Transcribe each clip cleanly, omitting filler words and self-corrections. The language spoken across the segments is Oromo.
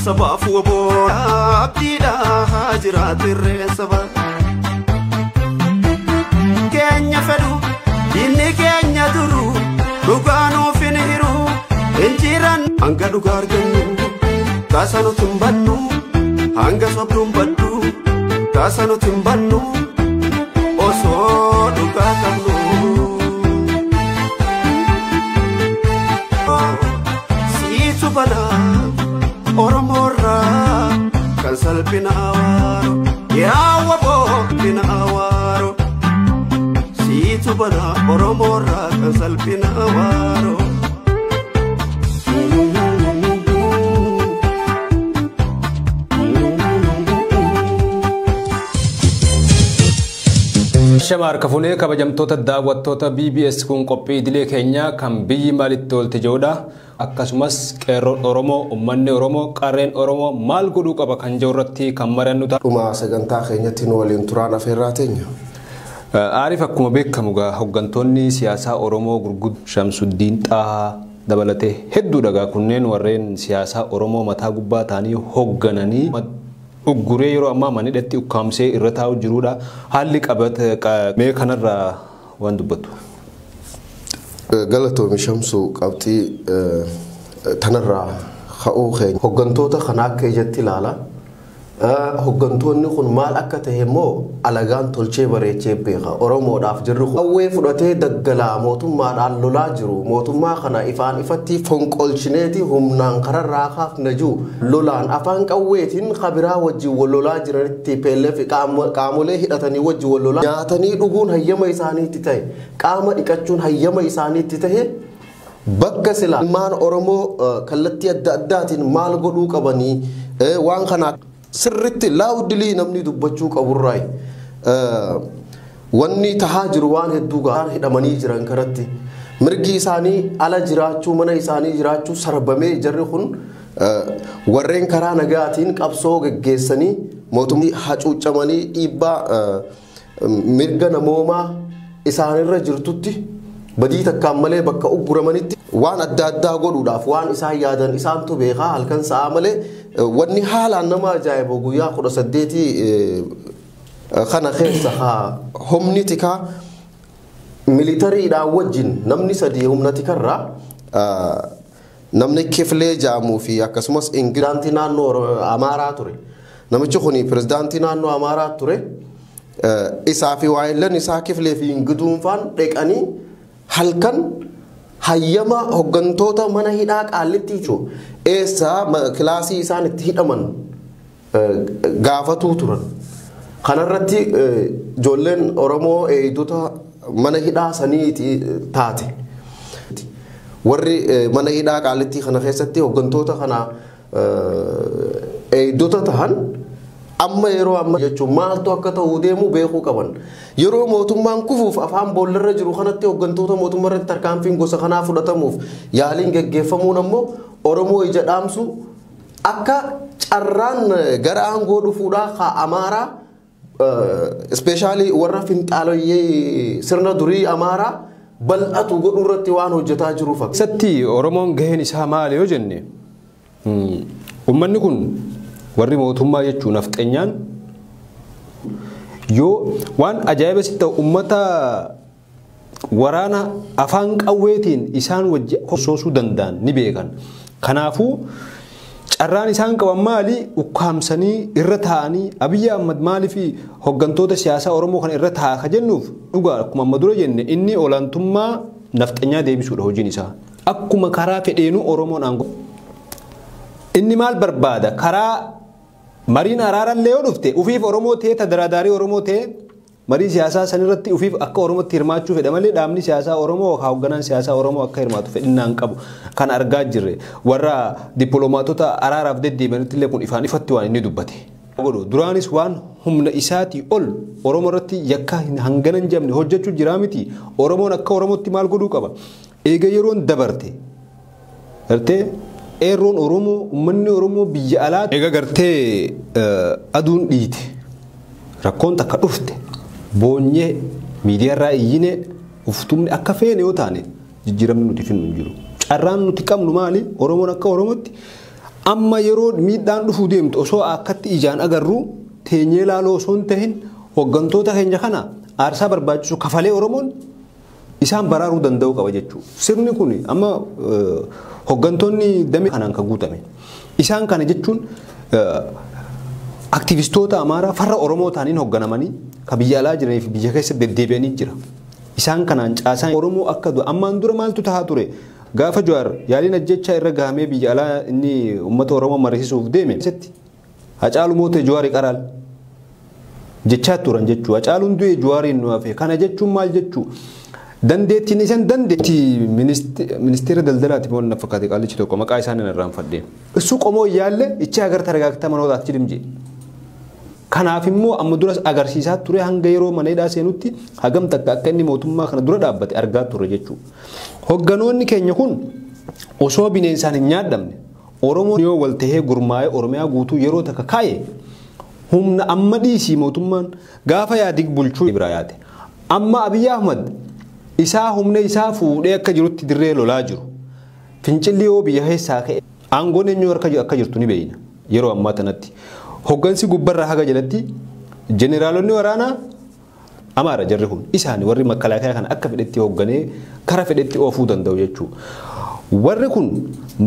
Sabaaf waboo abdiidha haa jiraatu irreen saba. Keenya fedhu diinni keenya duru dhugaa nuuf hin hiru injiran hanga dhugaa argannu taasa nuti hin bannu hanga sobdu hin baddu taasa nuti hin bannu osoo dhugaa qabnu. Siitu balaa Oromoorraa kan salphina awwaaro yaa waboo bina awwaaro. Siitu balaa Oromoorraa kan salphina awwaaro. Shama harka fuunee kabajamtoota daawwattoota BBS kun qophii idilee keenyaa kan biyyi maalitti oolte jedhudha. Akkasumas qeerroon Oromoo, uummanni Oromoo, qarreen Oromoo maal godhuu qaba kan jiru irratti kan mari'annu ta'a. Dhuma sagantaa keenyatti nu waliin turaan afeerraa teenya. Aariif akkuma beekamu egaa hooggantoonni siyaasaa Oromoo gurguddoo Shamsuddiin Xaahaa dabalatee hedduudha egaa kunneen warreen siyaasaa Oromoo mataa gubbaa ta'anii hooggananii ugguree yeroo ammaa manidhatti ukkaamsee irra taa'u jirudha. Haalli qabate mee kanarraa waan dubbattu. Galatoomi Shamsuu qabxii tanarraa ka'uu keenya. Hooggantoota kana akka ijatti ilaala. Hooggantoonni kun maal akka ta'e immoo alagaan tolchee bareechee beeka. Oromoodhaaf jirru kun qawwee fudhatee daggalaa mootummaadhaan lolaa jiru. Mootummaa kana ifaan ifatti fonqolchineeti humnaan kararraa kaafna jiru. Lolaan afaan qawweetiin kabiraa wajjin wal lolaa jiranitti TPLF qaamolee hidhatanii wajjin wal lolaa nyaatanii dhuguun hayyama isaaniitti ta'e qaama dhiqachuun hayyama isaaniitti ta'e bakka silaa ilmaan Oromoo kallattii adda addaatiin maal godhuu qabanii waan kana sirritti laawudilii namni dubbachuu qaburraayi. Wanni tahaa jiru waan hedduu gahaan hidhamanii jiran kanatti mirgi isaanii ala jiraachuu mana isaanii jiraachuu sarbamee jarri kun warreen karaa nagaatiin qabsoo geggeessanii mootummaa hacuuccamanii dhiibbaa mirga namoomaa isaanirra jirtutti badii takkaan malee bakka ugguramanitti waan adda addaa godhuudhaaf waan isaan yaadan isaantu beekaa halkan sa'a malee wanni haalaan nama ajaa'ibu guyyaa 18 kana keessa humni tikaa militariidhaan wajjin namni sadii humna tikarraa namni Kiflee jedhamuu fi akkasumas Ingiraantii naannoo Amaaraa ture. Namichi kun pirezidaantii naannoo Amaaraa ture. Isaa fi waayillan isaa Kiflee fi Ingiduunfaan dheqanii halkan hayyama hooggantoota mana hidhaa Qaallitti jechuudha. Eessa kilaasii isaan itti hidhaman gaafatuu turan. Kanarratti ijoolleen Oromoo eegdota mana hidhaa saniiti taate. Warri mana hidhaa Qaallitti kana keessatti hooggantoota kana eegdota tahan amma yeroo amma jechuun maaltu akka ta'uu deemu beekuu qaban. Yeroo mootummaan kufuuf afaan boollarra jiru kanatti hooggantoota mootummaa irratti tarkaanfiin gosa kanaa fudhatamuuf yaaliin geggeeffamuun ammoo Oromoo ija dhaamsu akka carraan gara aangoo dhufuudhaa haa Amaaraa ispeeshaalii warra finxaaloyyee sirna durii Amaaraa bal'atu godhuu irratti waan hojjetaa jiru fakkaata. Keessatti Oromoon gaheen isaa maali yoo jenne uummanni kun warri mootummaa jechuun nafxeenyaan yoo waan ajaa'iba sitti ta'u uummata waraana afaan qawweetiin isaan wajji soosuu danda'an ni beekan. Kanaafuu carraan isaan qaban maali ukkaamsanii irra taa'anii Abiyyi Ahmad maaliif hooggantoota siyaasaa Oromoo kana irra taa'a ka jennuuf dhugaa akkuma amma dura jenne inni olaantummaa nafxeenyaa deebisuudha hojiin isaa. Akkuma karaa fedheenuu Oromoon aangoo. Inni maal barbaada karaa mariin araarallee yoo dhufte ufiif Oromoo ta'ee tadaraadaarii Oromoo ta'ee marii siyaasaa sanirratti ufiif akka Oromootti hirmaachuu fedha malee dhaabni siyaasaa Oromoo yookaan hoogganaan siyaasaa Oromoo akka hirmaatu fedhinnaan qabu kan argaa jirre warra dippiloomaatota araaraaf deddeebi'anitti illee kun ifaan ifatti waan inni dubbate. Duraanis waan humna isaatii ol Oromoo irratti yakka hangana hin jabne hojjechuu jiraa miti Oromoon akka Oromootti maal godhuu qaba eega yeroon dabarte gartee qeerroon Oromoo uummanni Oromoo biyya alaa eega gartee aduun dhiite rakkoon takka dhufte boonyee miidiyaarraa iyyine uftumni akka feene yoo taane jijjiiramni nuti finnu hin jiru. Carraan nuti qabnu maali? Oromoon akka Oromootti Amma yeroo miidhaan dhufuu deemtu osoo akkatti ijaan agarru teenyee laaloo osoo hin tahin hooggantoota keenya kana aarsaa barbaachisu kafalee Oromoon isaan baraaruu danda'uu qaba jechuudha. Sirni kun amma hooggantoonni damee kanaan kan guutame. Isaan kana jechuun aktivistoota Amaaraa farra Oromoo ta'aniin hoogganamanii kan biyya alaa jiranii fi biyya keessa deddeebi'anii jira. Isaan kanaan caasaan Oromoo akka ammaan dura maaltu tahaa ture? Gaafa Jawaar yaaliin ajjechaa irra gahamee biyya alaa inni uummata Oromoo mariisisuuf deeme. Hacaaluu mootee Jawaar qaraal jechaa turan jechuudha. Hacaaluun du'e Jawaariin nu hafe. Kana jechuun maal jechuu? Dandeettiin isaan dandeettii ministeera daldalaati moo na fakkaate qaalichi tokko maqaa isaanii irraanfadhe. Isu qomoo yaalle ichi agarta ragaagta manootaatti dimje. Kanaaf immoo amma duras agarsiisaa ture hanga yeroo mana hidhaa seenutti hagam takka akka inni mootummaa kana dura dhaabbate argaa ture jechuudha. Hogganoonni keenya kun osoo bineensaan hin nyaadhamne Oromoon yoo wal tahee gurmaa'ee Oromiyaa guutuu yeroo takka kaa'e humna amma dhiisii mootummaan gaafa yaadig bulchuu biraa yaate. Amma Abiyyi Ahmad isaa humna isaa fuudhee akka jirutti dirree lolaa jiru. Fincilli yoo biyya keessaa ka'e aangoon eenyu harka akka jirtu ni beekna yeroo ammaa tanatti. Hoggansi gubbarraa haga jalatti jeneraalonni waraanaa Amaara jarri kun isaani warri makalaakaa kana akka fedhetti hoogganee kara fedhetti oofuu danda'u jechuudha. Warri kun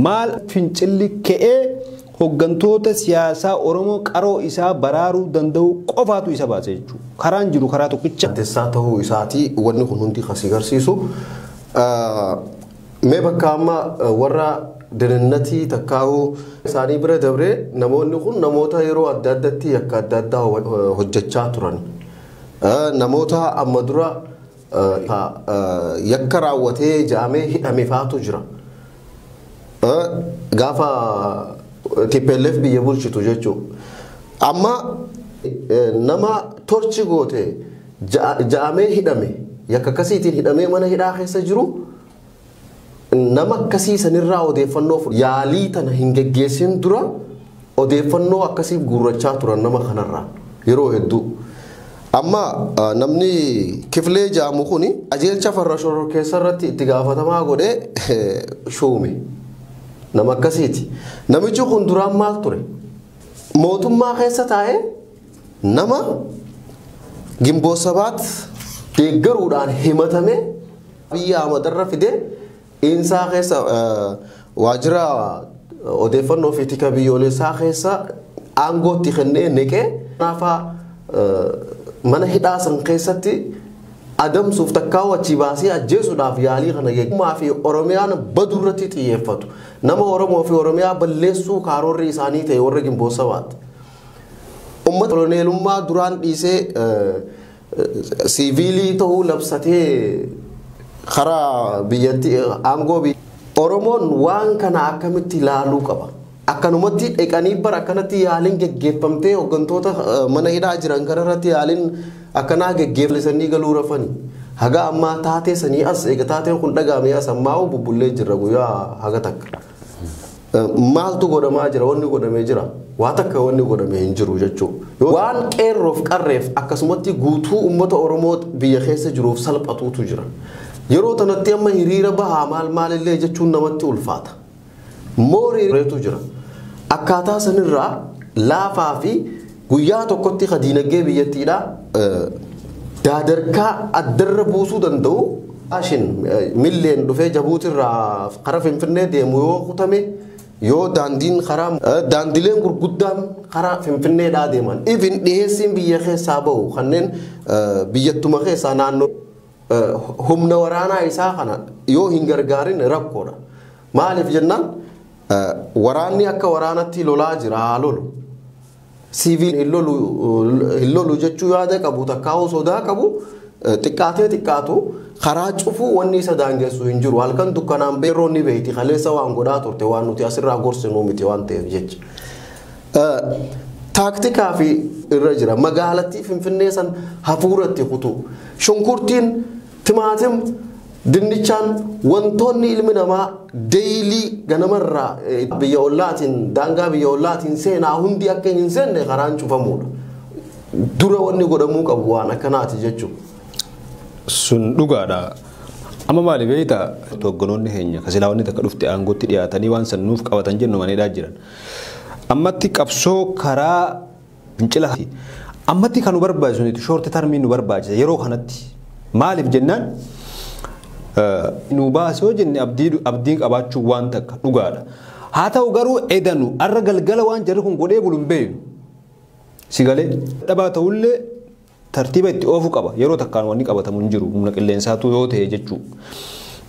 maal fincilli ka'ee hooggantoota siyaasaa Oromoo qaroo isaa baraaruu danda'u qofaatu isa baase jechuudha. Karaan jiru karaa tokkicha. Addeessaa ta'uu isaatii wanni kun hundi kan si agarsiisu. Mee bakka amma warra dannatti takkaa'uu isaanii bira dabree namoonni kun namoota yeroo adda addaatti yakka adda addaa hojjechaa turan. Namoota amma dura yakka raawwatee jaamee hidhame faatu jira. Gaafa TPLF biyya bulchitu jechuudha. Amma nama torchi goote jaamee hidhame yakka akkasiitiin hidhamee mana hidhaa keessa jiru nama akkasii sanirraa odeeffannoo yaalii tana hin geggeessin dura odeeffannoo akkasii guurrachaa turan nama kanarraa yeroo hedduu. Amma namni Kifilee jaamu kuni qajeelcha farra shororkeessa irratti itti gaafatamaa godhee shuume. Nama akkasiiti. Namichi kun duraan maal ture? Mootummaa keessa taa'ee nama Gimboo Sabaat deeggaruudhaan himatame biyya Ahmadarra fidee insaa keessa waajjira odeeffannoo fi tika biyyoolessaa keessa aangootti kennee neqee naafaa mana hidhaa san keessatti adamsuuf takkaa'u achii baasee ajjeesuudhaaf yaalii kana geggeessumaa fi Oromiyaan baduu irratti xiyyeeffatu. Nama Oromoo fi Oromiyaa balleessuu karoorri isaanii ta'e warra Gimboo Sabaati. Uummata koloneelummaa duraan dhiisee siiviilii ta'uu labsatee karaa biyyatti aangoo Oromoon waan kana akkamitti ilaaluu qaba. Akkanumatti dhiqanii bara akkanatti yaaliin geggeeffamtee hooggantoota mana hidhaa jiran kanarratti yaaliin akkanaa geggeeffamanii galuu rafani. Haga ammaa taatee sanii as eega taateen kun dhagaamee as ammaa bubbullee jirra guyyaa haga takka. Maaltu godhamaa jira wanni godhamee jira waa takka wanni godhamee hin jiru jechuudha. Waan qeerroof qarreef akkasumatti guutuu uummata Oromoo biyya keessa jiruuf salphatuutu jira. Yeroo tanatti amma hiriira bahaa maal maalillee jechuun namatti ulfaata. Moorii reetu jira. Akkaataa sanirraa laafaa fi guyyaa tokkotti ka diinagdee biyyattiidha daadarkaa addarra buusuu danda'u. Ashin milleen dhufee Jabuutirraa karaa Finfinnee deemu yoo kutame yoo daandiin karaa daandileen gurguddaan karaa Finfinneedhaa deeman. Even dhiyeessiin biyya keessaa bahu kanneen biyyatuma keessaa naannoo humna waraanaa isaa kana yoo hin gargaarin rakkoodha. Maaliif jennaan waraanni akka waraanatti lolaa jira haa lolu. Siiviil hin lolu jechuu yaada qabu takkaa'uu sodaa qabu xiqqaatee xiqqaatu karaa cufuu wanni isa daangessu hin jiru. Halkan dukkanaan beerroon ni beeyti kaleessa waan godhaa turte waan nuti asirraa gorsinuu miti waan ta'eef jecha. Taaktikaa fi irra jira magaalattii Finfinnee san hafuuratti kutu. Shunkurtiin timaatim dinnichaan wantoonni ilmi namaa deeyilii ganamarraa biyya ollaatiin daangaa biyya ollaatiin seenaa hundi akka hin seenne karaan cufamuudha. Dura wanni godhamuu qabu waan akkanaati jechuudha. Sun dhugaadha. Amma maali beektaa hogganoonni keenya kasilaawwanni takka dhufte aangootti dhiyaatanii waan san nuuf qabatan jennu maneedhaa jiran. Ammatti qabsoo karaa fincila ammatti kan nu barbaachisu nuti short termii nu barbaachisa yeroo kanatti maaliif jennaan nu baase yoo jenne abdiin qabaachuu waan takka dhugaadha. Haa ta'u garuu edanu arra galgala waan jarri kun godhee bulu hin beeknu. Si galee dhabaa ta'ullee tartiiba itti oofuu qaba yeroo takkaan wanni qabatamu hin jiru humna qilleensaatu yoo ta'e jechuudha.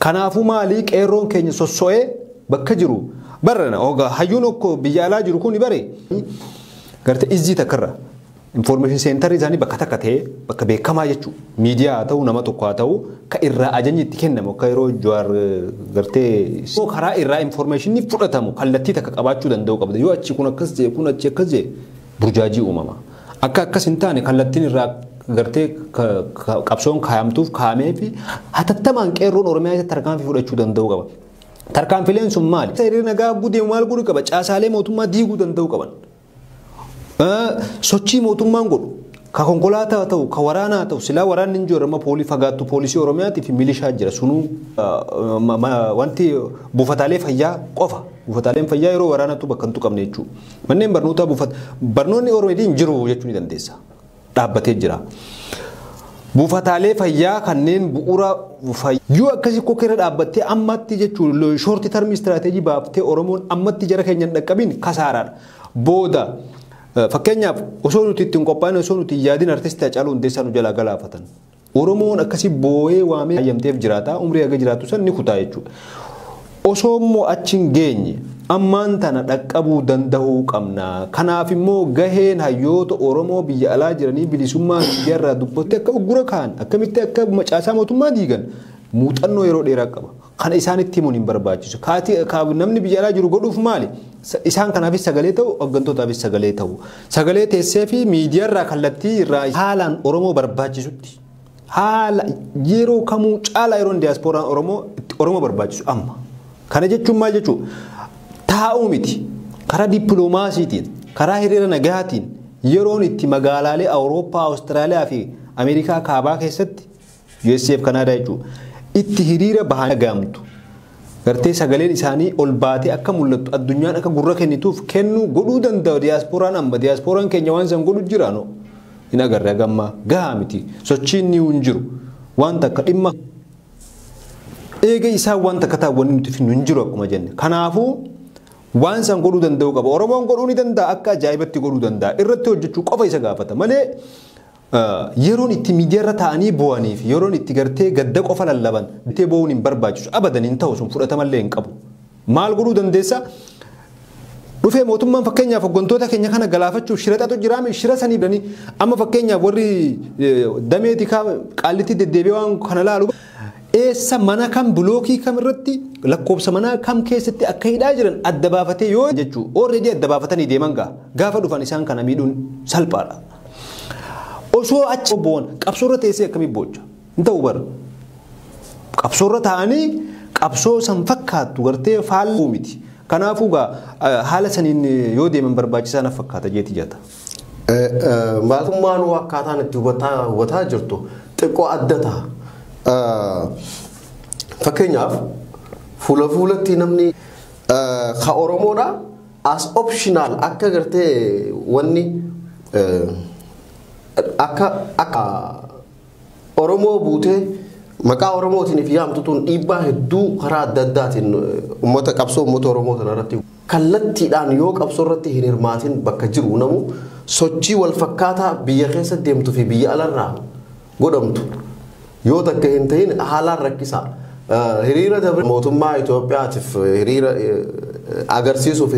Kanaafuu maalii qeerroon keenya sosso'ee bakka jiru barana ogaa hayyuun okko biyya alaa jiru kun bare garte izzii takkarra information center isaanii bakka takka ta'ee bakka beekamaa jechuudha. Miidiyaa haa ta'u nama tokko haa ta'u ka irraa ajajni itti kennamu akka yeroo Jawaar gartee karaa irraa information fudhatamu kallattii takka qabaachuu danda'u qabda yoo achi kun akkas jee kun achi akkas jee burjaajii uumama. Akka akkas hin taane kallattiin irraa gartee qabsoon kaayamtuuf kaa'amee fi hatattamaan qeerroon Oromiyaa keessatti tarkaanfii fudhachuu danda'u qaba. Tarkaanfileen sun maali? Hiriira nagaa guddee maal godhuu qaba? Caasaalee mootummaa diiguu danda'u qaban. Sochii mootummaan godhu ka konkolaataa ta'u ka waraanaa ta'u silaa waraanni hin jiru amma poolii fagaattu poolisii Oromiyaatii fi milishaa jira sunuu wanti buufataalee fayyaa qofa. Buufataaleen fayyaa yeroo waraanatu bakka hin tuqamne jechuudha. Manneen barnootaa barnoonni Oromiyaa hin jiru jechuu ni dandeessa. Dhaabbatee jira. Buufataalee fayyaa kanneen bu'uura yoo akkasii kokkeerra dhaabbattee ammatti jechuun short term strategy baaftee Oromoon ammatti jara keenya hin dhaqqabiin kasaaraadha. Booda fakkeenyaaf osoo nuti ittiin qophaa'in osoo nuti yaadin artistii Haacaaluu Hundeessaa nu jalaa galaafatan. Oromoon akkasii boo'ee waamee hayyamteef jiraata umrii haga jiraatu san ni kutaa jechuudha. Osoo immoo achi hin geenye ammaan tana dhaqqabuu danda'uu qabna. Kanaaf immoo gaheen hayyoota Oromoo biyya alaa jiranii bilisummaa miidiyaarraa dubbatte akka uggura ka'an akkamitti akka caasaa mootummaa diigan muuxannoo yeroo dheeraa qaba. Kana isaanitti himuun hin barbaachisu. Namni biyya alaa jiru godhuuf maali? Isaan kanaafis sagalee ta'u, hogganttootaafis sagalee ta'u. Sagalee teessee fi miidiyaarraa kallattii irraa haalaan Oromoo barbaachisutti. Haala yeroo kamuu caalaa yeroon diyaaspooraan Oromoo itti Oromoo barbaachisu amma. Kana jechuun maal jechuudha? Taa'uu miti. Karaa dippiloomaasiitiin, karaa hiriira nagaatiin yeroon itti magaalaalee Awurooppaa, Awustiraaliyaa fi Ameerikaa kaabaa keessatti USA fi Kanaadaa jechuudha. Itti hiriira bahan dhagaamtu. Gartee sagaleen isaanii ol baatee akka mul'attu addunyaan akka gurra kennituuf kennuu godhuu danda'a diyaaspooraan amma diyaaspooraan keenya waan san godhu jira no. Hin agarre hagammaa gahaa miti. Sochiin ni hin jiru. Waan takka dhimma eega isaan waan takka taa'an nuti finnu hin jiru akkuma jenne. Kanaafuu waan san godhuu danda'u qaba. Oromoon godhuu ni danda'a akka ajaa'ibatti godhuu danda'a. Irratti hojjechuu qofa isa gaafata malee yeroon itti miidiyaarra taa'anii bo'anii fi yeroon itti gartee gadda qofa lallaban bitee bo'uun hin barbaachisu abadan hin ta'u sun fudhatamallee hin qabu. Maal godhuu dandeessa? Dhufee mootummaan fakkeenyaaf hooggantoota keenya kana galaafachuuf shira xaxu jiraame shira sanii biranii amma fakkeenyaaf warri damee tikaa qaallitti deddeebi'ee waan kana laalu eessa mana kam bilookii kam irratti lakkoofsa manaa kam keessatti akka hidhaa jiran adda baafatee yoo jechuu already adda baafatanii deeman gaa gaafa dhufan isaan kana miidhuun salphaadha. Osoo achi bo'oon qabsoorra teessee akkamii boocha hin ta'u bara qabsoorra taa'anii qabsoo san fakkaattu gartee faalluu miti. Kanaafuu gaa haala saniin yoo deeman barbaachisaa na fakkaata jeeti jata. Maalummaan akkaataan itti hubataa jirtu xiqqoo adda ta'a. Fakkeenyaaf fuula fuulatti namni ka Oromoodha as optional akka gartee wanni akka Oromoo buutee maqaa Oromootiin fi yaamtu tun dhiibbaa hedduu karaa adda addaatiin uummata qabsoo uummata Oromoo tana irratti kallattiidhaan yoo qabsoo irratti hin hirmaatin bakka jiru namu sochii wal fakkaataa biyya keessa deemtu fi biyya alarraa godhamtu yoo takka hin ta'in haalaan rakkisaa. Hiriira mootummaa Itoophiyaatiif hiriira agarsiisuuf